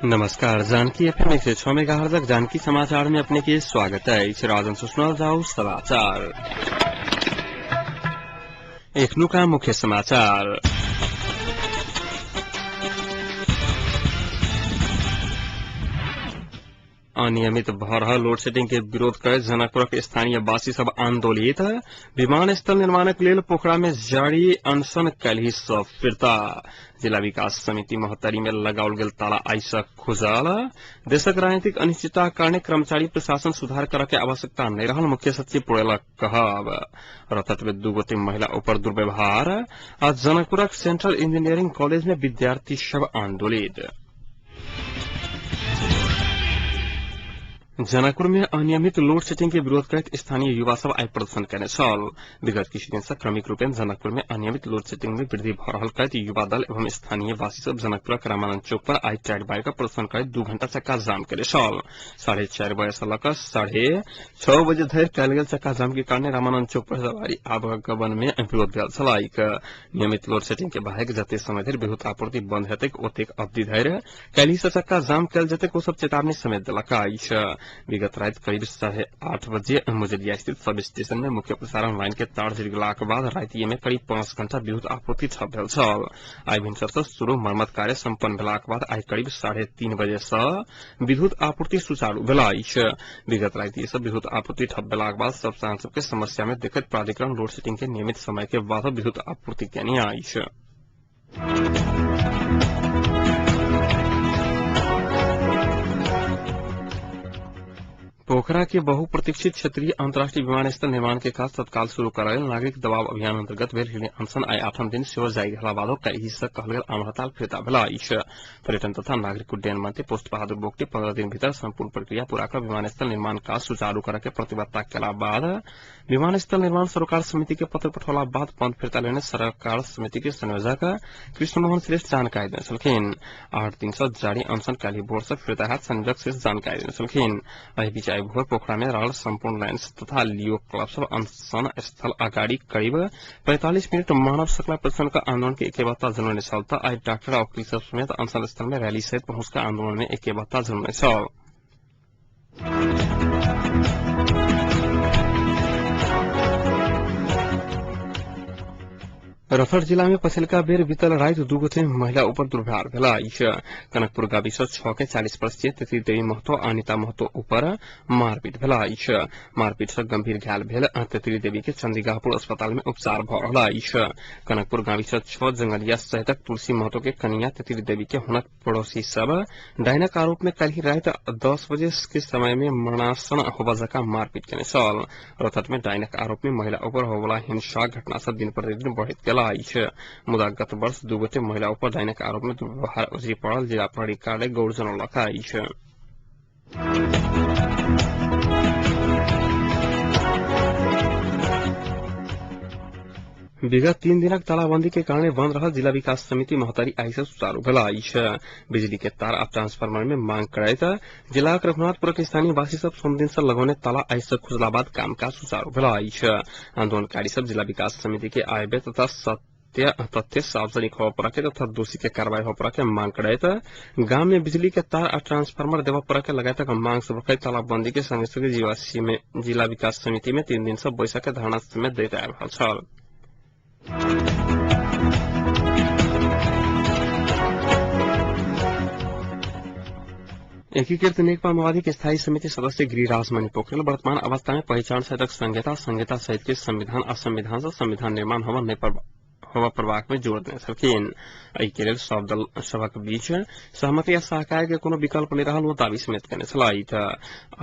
नमस्कार, जानकी एफएम 106 मेगाहर्जक जानकी समाचार में अपने के स्वागत है। राजन सुषमा जाऊ समाचार। एखनुका मुख्य समाचार। अनियमित भ रहल लोड शेडिंग के विरोध करैत जनकपुरक स्थानीय वासी सब आंदोलित। विमानस्थल निर्माणक लेल पोखरा में जारी अनशन काल्हि सँ फिर्ता। जिला विकास समिति महोत्तरी में लगाओल गेल ताला आइ सँ खुजल। देशक राजनीतिक अनिश्चितता कारणे कर्मचारी प्रशासन सुधार करय के आवश्यकता नहि रहल मुख्य सचिव पुरेलक कहब। रतट में दू गोटे महिला ऊपर दुर्व्यवहार आ जनकपुरक सेंट्रल इंजीनियरिंग कॉलेज में विद्यार्थी सब आंदोलित। जनकपुर में अनियमित लोड सेटिंग के विरोध करैत स्थानीय युवा सब आइ प्रदर्शन केने छल। विगत किछु दिन से क्रमिक रूपेण जनकपुर में अनियमित लोड सेटिंग में वृद्धि भ रहल करैत युवा दल एवं स्थानीय वासी सब जनकपुरक रामानंद चौक पर आइ टायर बारि क प्रदर्शन करैत 2 घंटा चक्का जाम केने छल। 4:30 बजे से लऽ कऽ 6:30 बजे धरि कयल गेल चक्का जाम के कारणे रामानंद चौक पर सवारी आवागमन में विरोध भेल छलैक। नियमित लोड सेटिंग के बाहेक जते समय धरि विद्युत आपूर्ति बंद हेतैक ओतेक अवधि धरि काल्हि सँ चक्का जाम कयल जेतैक ओ सब चेतावनी समेत देलक अछि। विगत राति करीब 8:30 बजे मुजरिया स्थित सब स्टेशन में मुख्य प्रसारण लाइन के तार झिर गेलाक बाद रातिये में करीब 5 घंटा विद्युत आपूर्ति ठप भेल छल। आइ भिनसर सँ शुरू मरम्मत कार्य सम्पन्न भेलाक बाद आइ करीब 3:30 बजे सँ विद्युत आपूर्ति सुचारू भेल अछि। विगत रातिये सँ विद्युत आपूर्ति ठप भेलाक बाद सब सांसद सबके समस्या में देखैत प्राधिकरण लोड सेटिंग के नियमित समय के बाद विद्युत आपूर्ति केने अछि। पोखरा के बहुप्रतीक्षित क्षेत्रीय अंतर्राष्ट्रीय विमानस्थल निर्माण के काज तत्काल शुरू करल नागरिक दबाव अभियान अंतर्गत भेल अनशन आइ 8म दिन सेहो जारी रहला बादो काल्हि सँ कहल गेल आम हड़ताल फिर्ता भेल अछि। पर्यटन तथा नागरिक उड्डयन मंत्री पोस्ट बहादुर बोगटी 15 दिन भीतर संपूर्ण प्रक्रिया पूरा कर विमानस्थल निर्माण काज सुचारू करय के प्रतिबद्धता केला बाद विमानस्थल निर्माण सरोकार समिति के पत्र पठौला बाद बंद फिर्ता लेने सरकार समिति के संयोजक कृष्णमोहन श्रेष्ठ जानकारी देने छलखिन। 8 दिन सँ जारी अनशन काल्हि भोर सँ फिर्ता हैत संयोजक श्रेष्ठ जानकारी देने छलखिन। एहि बीच आइ भोर पोखरा में रहल संपूर्ण लाइन्स तथा लियो क्लब सब अनशन स्थल अगाडि करीब 45 मिनट मानव सकला प्रदर्शन का आंदोलन के एकबद्धता जनौने छल त आइ डाक्टर आ वकील सब समेत अनशन स्थल में रैली सहित पहुंच क आंदोलन में एकबद्धता जनौने छल। रथर जिला में पछिलका बेर बीतल राति 2 गोटे महिला ऊपर दुर्व्यवहार भेल अछि। कनकपुर गाविस 6 के 40 वर्षीय तेतरी देवी महतो अनिता महतो ऊपर मारपीट भेल अछि। मारपीट से गंभीर घायल भेल तेतरी देवी के चंदीगाहपुर अस्पताल में उपचार भ रहल अछि। कनकपुर गाविस 6 जंगलिया सहितक तुलसी महतो के कनिया तेतरी देवी के हुनक पड़ोसी सब डाइनक आरोप में काल्हि राति 10 बजे के समय में मरणासन होबा जकाँ मारपीट केने छल। रथट में डाइनक आरोप में महिला ऊपर होबला हिंसा घटना सब दिन प्रतिदिन बढ़ैत गेल अछि। मुदा गत वर्ष 2 गोटे महिला ऊपर डाइनक आरोप में दुर्व्यवहार उजरी पड़ल जिला प्रहरी कार्यालय गौर जनौलक अछि। विगत 3 दिनक तालाबंदी के कारणे बंद रहल जिला विकास समिति महोत्तरी आइ सँ सुचारू भेल अछि। बिजली के तार आ ट्रांसफार्मर में मांग करैत जिलाक रघुनाथपुर के स्थानीय वासी सब सोमदिन सँ लगौने ताला आइ सँ खुजला बाद कामकाज सुचारू भेल अछि। आंदोलनकारी सब जिला विकास समिति के आय व्यय तथा सत्य तथ्य सार्वजनिक होबय पड़के तथा दोषी के कार्रवाई होबय पड़के मांग करैत गाम में बिजली के तार आ ट्रांसफार्मर देबय पड़के लगायतक मांग सब रखैत तालाबंदी के संगे संगे जिला विकास समिति में 3 दिन सँ बैसक के धरना समेत दैत आबि रहल छल। एकीकृत नेकपा माओवादी के स्थायी समिति सदस्य गिरिराज मणि पोखरेल वर्तमान अवस्था में पहिचान सहितक संहिता सहित के संविधान आ संविधान से संविधान निर्माण होबय पड़बाक में जोर देने छलखिन। एहि के लेल सब दल सभक बीच सहमति आ सहकार्य के कोनो विकल्प नहि रहल ओ दावी समेत केने छलथि।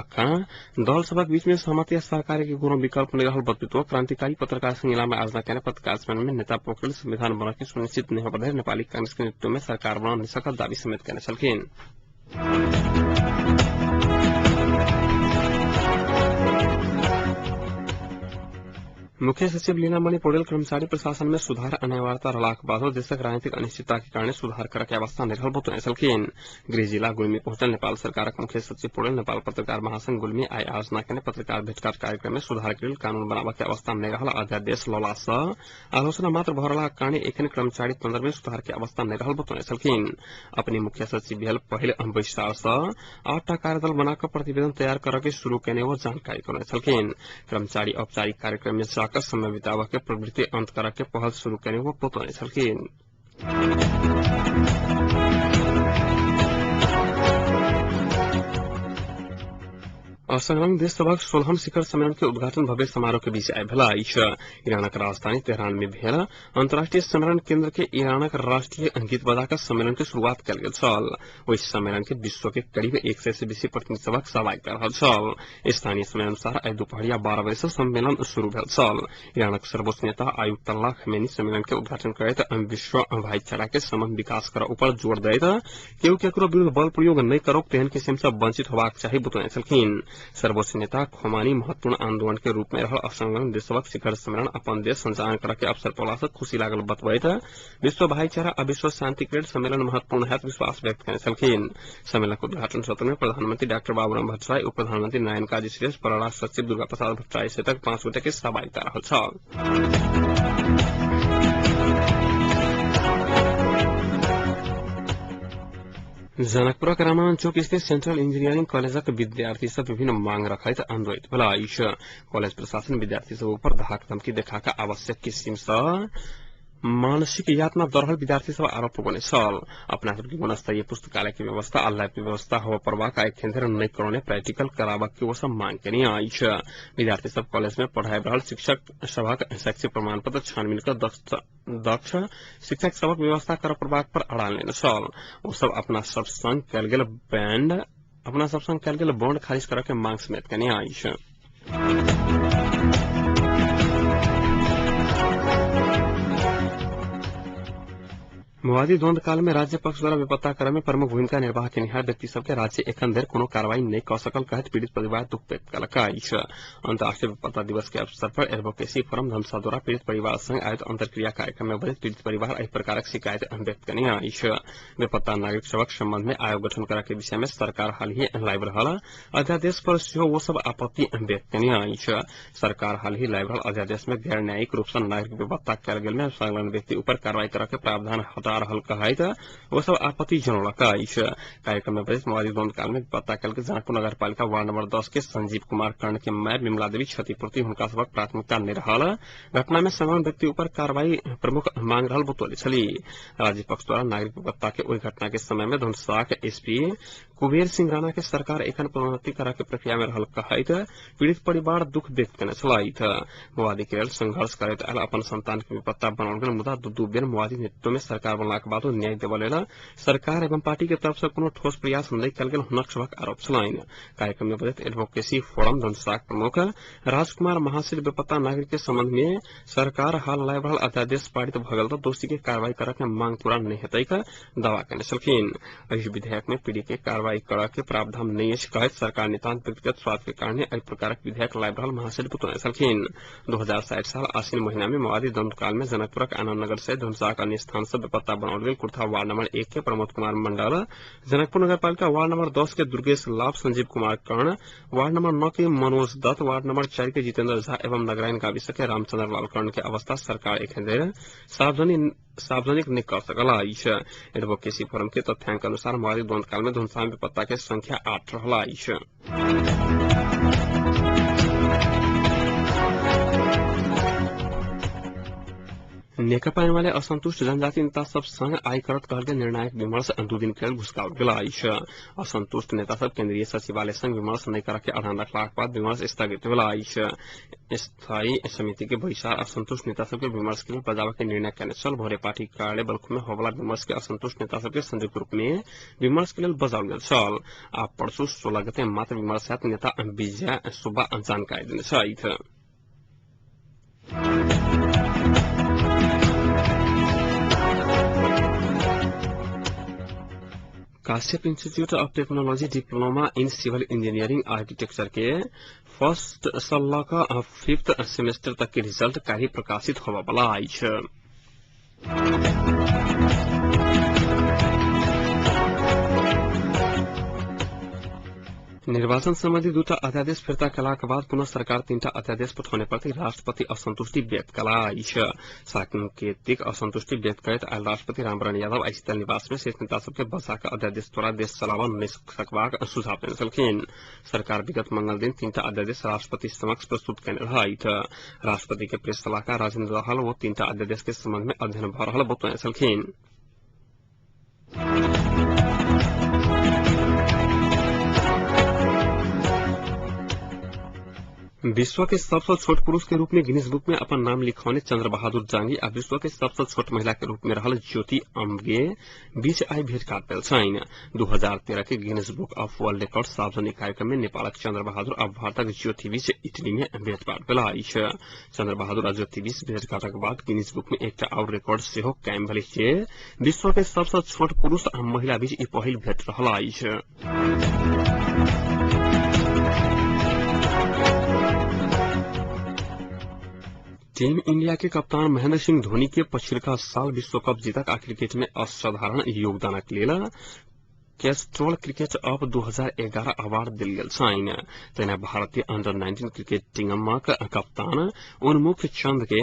अखन दल सभक बीच में सहमति आ सहकार्य के कोनो विकल्प नहि रहल बतबितो क्रांतिकारी पत्रकार संग में आयोजना केने पत्रकार सम्मेलन में नेता पोखरेल संविधान बनऽ के सुनिश्चित नहि होबय धरि नेपाली कांग्रेस के नेतृत्व में सरकार बना नहि सकत दावी समेत केने छलखिन। मुख्य सचिव लीनामणि पौडेल कर्मचारी प्रशासन में सुधार अनिवार्यता रहलाक बादो देशक राजनीतिक अनिश्चितता के कारण सुधार करक के अवस्था नहि रहल बतौने छलखिन। गृह जिला गुल्मी पहुंचल नेपाल सरकारक मुख्य सचिव पौडेल नेपाल पत्रकार महासंघ गुल्मी आइ आयोजना केने पत्रकार भेटघाट कार्यक्रम में सुधार के लेल कानून बनाबऽ के अवस्था नहि रहल अध्यादेश लौला सँ आलोचना मात्र भऽ रहलाक कारण एखन कर्मचारी तंत्र में सुधार के अवस्था नहि रहल बतौने छलखिन। अपने मुख्य सचिव भेल पहिल बैसार सँ 8टा कार्यदल बना कऽ प्रतिवेदन तैयार करऽ के शुरू केने ओ जानकारी करौने छलखिन। कर्मचारी औपचारिक कार्यक्रम में जाकर समय बिताबऽ के प्रवृत्ति अंत करऽ के पहल शुरू केने ओ बतौने छलखिन। असंलग्न देश सभक 16म शिखर सम्मेलन के उद्घाटन भव्य समारोह के बीच आइ भेल अछि। ईरानक राजधानी तेहरान में भेल अंतर्राष्ट्रीय सम्मेलन केंद्र के ईरानक राष्ट्रीय गीत बजा कऽ सम्मेलन के शुरुआत कयल गेल छल। ओहि सम्मेलन के विश्व के करीब 100 से बेसी प्रतिनिधि सभक सहभागिता रहल छल। स्थानीय समय अनुसार आइ दुपहरिया 12 बजे से सम्मेलन शुरू भेल छल। ईरानक सर्वोच्च नेता आयुतल्लाह खमेनी सम्मेलन के उद्घाटन करैत विश्व भाईचारा के संबंध विकास करऽ ऊपर जोर दैत केओ केकरो विरुद्ध बल प्रयोग नहि करोक तेहन किसिम सँ वंचित होबाक चाही बतौने छलखिन। सर्वोच्च नेता खोमानी महत्वपूर्ण आंदोलन के रूप में रहल असंलग्न देशक शिखर सम्मेलन अपन देश संचालन करऽ के अवसर पौला से खुशी लागल बतबैत विश्व भाईचारा आ विश्व शांति के लेल सम्मेलन महत्वपूर्ण हैत विश्वास व्यक्त केने छलखिन। सम्मेलन के उद्घाटन सत्र में प्रधानमंत्री डाक्टर बाबूराम भट्टराई, उप प्रधानमंत्री नारायण काजी श्रेष्ठ, परराष्ट्र सचिव दुर्गा प्रसाद भट्टराई सहितक 5 गोटे के सहभागिता रहल छल। जनकपुरक रामानंद चौक स्थित सेंट्रल इंजीनियरिंग कॉलेजक विद्यार्थी सब विभिन्न मांग रखैत आंदोलित भेल अछि। कॉलेज प्रशासन विद्यार्थी सब ऊपर धाक धमकी देखा कऽ आवश्यक किसिम सँ मानसिक यातना दऽ रहल विद्यार्थी सब आरोप लगौने छल। अपना सबके गुणस्तरीय पुस्तकालय के व्यवस्था आ लैब के व्यवस्था होबय पड़बाक आ एखन धरि नहि करौने प्रैक्टिकल कराबक के ओ सब मांग केने अछि। विद्यार्थी सब कॉलेज में पढ़ाबि रहल शिक्षक सभक शैक्षिक प्रमाण पत्र छानबीन कऽ दक्ष शिक्षक सभक व्यवस्था करऽ पड़बाक पर अड़ान लेने छल। ओ सब अपना सब संग कयल गेल बॉन्ड खारिज करऽ के मांग समेत केने अछि। माओवादी द्वंद्व काल में राज्य पक्ष द्वारा बेपत्ता करय में प्रमुख भूमिका निर्वाह केनिहार व्यक्ति सबके राज्य एखन धरि कोनो कार्रवाई नहि कऽ सकल कहैत पीड़ित परिवार दुख व्यक्त कयलक अछि। अंतर्राष्ट्रीय बेपत्ता दिवस के अवसर पर एडवोकेसी फोरम धमसा द्वारा पीड़ित परिवार संग आयोजित अंतर्क्रिया कार्यक्रम में बजैत पीड़ित परिवार एहि प्रकारक शिकायत व्यक्त केने अछि। बेपत्ता नागरिक सभक संबंध में आयोग गठन करय के विषय में सरकार हाल ही लाबि रहल अध्यादेश पर सेहो ओ सब आपत्ति व्यक्त केने अछि। सरकार हाल ही लाबि रहल अध्यादेश में गैर न्यायिक रूप सँ नागरिक बेपत्ता कयल गेल में संलग्न व्यक्ति ऊपर कार्रवाई करय के प्रावधान हटा रहल कहैत ओ सब आपत्ति जनौलक अछि। कार्यक्रम में बजैत माओवादी द्वंद्व काल में बेपत्ता कयल गेल जनकपुर नगरपालिका वार्ड नंबर 10 के संजीव कुमार कर्ण के माय विमला देवी क्षतिपूर्ति हुनका सभक प्राथमिकता नहि रहल घटना में संलग्न व्यक्ति ऊपर कार्रवाई प्रमुख मांग रहल बतौने छली। राज्य पक्ष द्वारा नागरिक बेपत्ता के ओहि घटना के समय में धनुषाक एसपी कुबेर सिंह राणा के सरकार एखन प्रोन्नति करऽ के प्रक्रिया में रहल कहैत पीड़ित परिवार दुख व्यक्त केने छलथि। माओवादी के लेल संघर्ष करैत आयल अपन संतान के बेपत्ता बनाओल गेल मुदा दू बेर माओवादी नेतृत्व में सरकार बनलाक बादो न्याय देबऽ लेल सरकार एवं पार्टी के तरफ से कोनो ठोस प्रयास नहि कयल गेल हुनक सभक आरोप छलनि। कार्यक्रम में बजैत एडवोकेसी फोरम धनुषाक प्रमुख राजकुमार महाशील बेपत्ता नागरिक के संबंध में सरकार हाल लाबि रहल अध्यादेश पारित भऽ गेल तऽ दोषी के कार्रवाई करऽ के मांग पूरा नहि हेतैक दावा केने छलखिन। एहि विधेयक में पीड़ित के कार्रवाई करऽ के प्रावधान नहि अछि कहैत सरकार नितांत व्यक्तिगत स्वार्थ के कारण एहि प्रकारक विधेयक लाबि रहल महाशील बतौने छलखिन। 2060 साल आश्विन महीना में माओवादी द्वंद्व काल में जनकपुरक आनंद नगर सहित धनुषाक अन्य स्थान से बेपत्ता बनाओल गेल कुर्था वार्ड नंबर 1 के प्रमोद कुमार मंडल, जनकपुर नगरपालिका वार्ड नंबर 10 के दुर्गेश लाभ, संजीव कुमार कर्ण, वार्ड नंबर 9 के मनोज दत्त, वार्ड नंबर 4 के जितेंद्र झा एवं नगरायण गाविस के रामचंद्र लाल कर्ण के अवस्था सरकार एखन धरि सार्वजनिक नहि कऽ सकल अछि। एडवोकेसी फोरम के तथ्यांक अनुसार माओवादी द्वंद्व काल में धनुषा में बेपत्ता के संख्या 8 रहल अछि। नेकपा एमाले असंतुष्ट जनजाति नेता सब संग आइ करत कहल गेल निर्णायक विमर्श 2 दिन के लेल घुसकाओल गेल अछि। असंतुष्ट नेता सब केंद्रीय सचिवालय संग विमर्श नहि करऽ के अड़ान रखलाक बाद विमर्श स्थगित भेल अछि। स्थायी समिति के बैसार असंतुष्ट नेता सबके विमर्श के लेल बजाबऽ के निर्णय केने छल। भोरे पार्टी कार्यालय बलखु में होबला विमर्श के असंतुष्ट नेता सबके संयुक्त रूप में विमर्श के लेल बजाओल गेल छल। आ परसू 16 गते मात्र विमर्श हैत नेता विजय सुब्बा जानकारी देने छथि। Kashyap institute of technology diploma in civil engineering architecture के फर्स्ट सँ लऽ कऽ फिफ्थ सेमेस्टर तक के रिजल्ट काल्हि प्रकाशित होबय वाला अछि। निर्वाचन सम्बन्धी दूटा अध्यादेश फिर्ता कयलाक बाद पुनः सरकार तीनटा अध्यादेश पठौने प्रति राष्ट्रपति असंतुष्टि व्यक्त कला अछि। सांकेतिक असंतुष्टि व्यक्त करैत आयल राष्ट्रपति रामवरण यादव आइ शीतल निवास में शीर्ष नेता सबके बसा कऽ अध्यादेश द्वारा देश चलाबऽ नहि सकबाक सुझाव देने छलखिन। सरकार विगत मंगल दिन तीनटा अध्यादेश राष्ट्रपति समक्ष प्रस्तुत कयने रहथि। राष्ट्रपति के प्रेस सलाहकार राजेन्द्र दहल ओ तीनटा अध्यादेश के संबंध में अध्ययन भऽ रहल बतौने छलखिन। विश्व के सबसँ छोट पुरुष के रूप में गिनीज बुक में अपन नाम लिखौने चंद्र बहादुर जांगी आ विश्व के सबसँ छोट महिला के रूप में रहल ज्योति अम्बगे बीच आइ भेटघाट भेल छनि। 2013 के Guinness book of world record सार्वजनिक कार्यक्रम में नेपालक चंद्र बहादुर आ भारतक ज्योति बीच इटली में भेटघाट भेल अछि। चंद्र बहादुर आ ज्योति बीच भेटघाटक बाद गिनीज बुक में एकटा आओर रिकॉर्ड सेहो कायम भेल जे विश्व के सबसँ छोट पुरुष आ महिला बीच ई पहिल भेट रहल अछि। टीम इंडिया के कप्तान महेंद्र सिंह धोनी के पछिलका साल विश्व कप जीतक आ क्रिकेट में असाधारण योगदानक लेल कैस्ट्रोल क्रिकेट अप 2011 अवार्ड देल गेल छनि। तहिना भारतीय अंडर 19 क्रिकेट टीमक कप्तान उन्मुक्त चंद के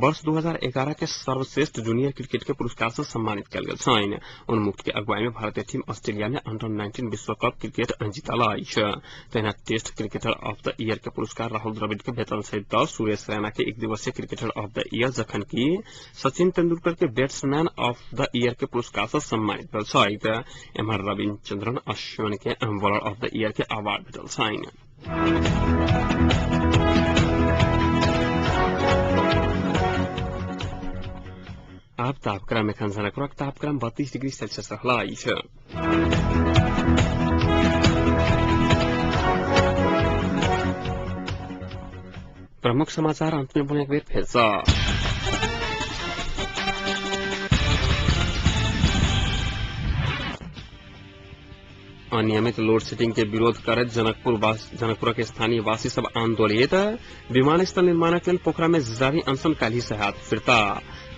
वर्ष 2011 के सर्वश्रेष्ठ जूनियर क्रिकेट के पुरस्कार से सम्मानित कयल गेल छनि। उन्मुक्त के अगुवाई में भारतीय टीम ऑस्ट्रेलिया में अंडर 19 विश्व कप क्रिकेट जीतल अछि। तहिना test cricketer of the year के पुरस्कार राहुल द्रविड़ के भेटल छै तऽ सुरेश रैना के एक दिवसीय क्रिकेटर ऑफ the year, जखन कि सचिन तेंदुलकर के बैट्समैन ऑफ the year के पुरस्कार से सम्मानित भेल छथि। एम्हर रविचंद्रन अश्विन के बॉलर ऑफ the year के अवार्ड भेटल छनि। आब तापक्रम एखन जनकपुरक तापक्रम 32 डिग्री सेल्सियस रहल अछि। प्रमुख समाचार अंत में पुनः एक बेर फेर सँ। अनियमित लोड शेडिंग के विरोध करैत जनकपुरक स्थानीय वासी सब आंदोलित। विमानस्थल निर्माणक लेल पोखरा में जारी अनशन काल्हि से हाथ फिरता।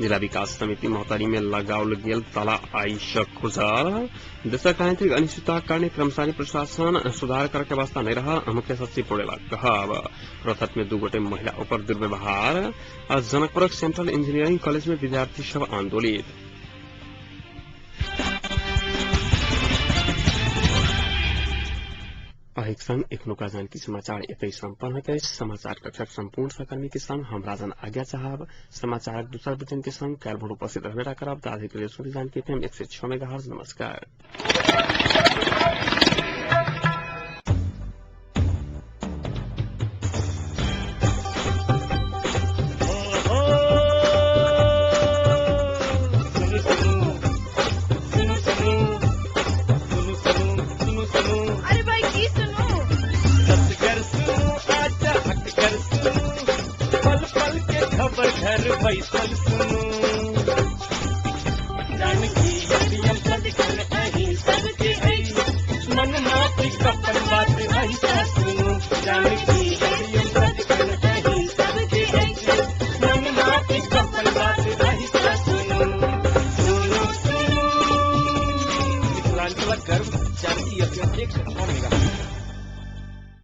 जिला विकास समिति महोत्तरी में लगाओल गेल ताला आइ सँ खुजल। देशक राजनीतिक अनिश्चितताक कारणे कर्मचारी प्रशासन सुधार करे के वास्ता नहि रहल मुख्य सचिव पौडेलक कहब। रथत में दू गोटे महिला ऊपर दुर्व्यवहार आ जनकपुरक सेंट्रल इंजीनियरिंग कॉलेज में विद्यार्थी सब आंदोलित। अहिक संग एखनुका जानकी समाचार एतै सम्पन्न होइत अछि। समाचार कक्षक सम्पूर्ण सहकर्मी के संग हम राजन आज्ञा चाहब। समाचारक दोसर बुलेटिन के संग काल्हि भोर उपस्थित रहबे करब। ताधरि के लेल सुनी जानकी एफएम 106 मेगाहर्ट्ज। नमस्कार। घर बैसल सुनू।